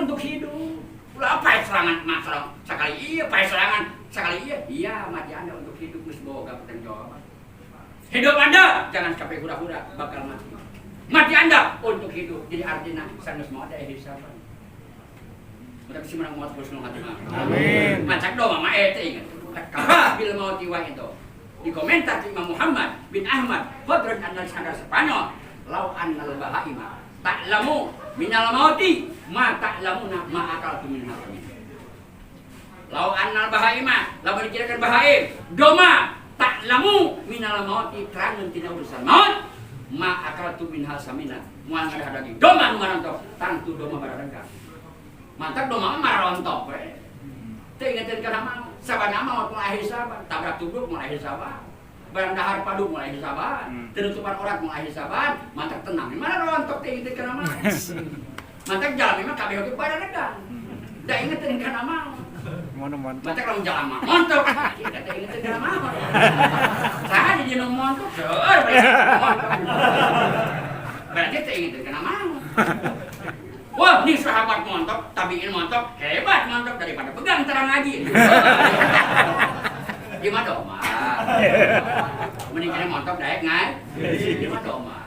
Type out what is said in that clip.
untuk hidup. Ulah paeh serangan masalah sekali iya, paeh serangan sekali iya. Iya, mati Anda untuk hidup geus boga pertanggungjawaban. Hidup Anda jangan sampai hura-hura bakal mati. Mati Anda untuk hidup. Jadi artinya sanggeus maot aya hisaban. Mudah sih menang maot husnul khatimah. Amin. Macak doma mah eta ingat. Takabbas bil mauti wa itu. Di komentar Imam Muhammad bin Ahmad Fadrun Annal Sanggar Spanyol, lau annal bahaima ta'lamu minal mauti ma ta'lamuna ma akaltu min hakamin. Lau annal bahaima, lamun dikirakan bahaim, doma ta'lamu minal mauti terangun tina urusan maut, ma akaltu min hasamina, moal ngadahar daging. Doma nu marontok, tangtu doma baradengkang. Mantak doma mah marontok we. Teu ingetin kana maut. Sabana maut mulai hisaban, tabrak tubruk mulai hisaban. Barang dahar padu mulai hisaban, tenutupan orat mulai hisaban, mantak tenang. Mana rontok teu ingetin kana maut. Mantak jalan memang kabeh oge baradengkang. Da ingetin kana maut. Mana mantap. Mantak lamun jalan mah montok, kita teh ingetin kana maut. Saha di nu montok, seueur bae montok. Berarti teh ingetin kana maut. Wah, ini sahabat montok, tabiin montok, hebat montok daripada pegang terang ngaji. Gimana dong, mah? Mending kena montok daek ngai. Gimana dong, mah?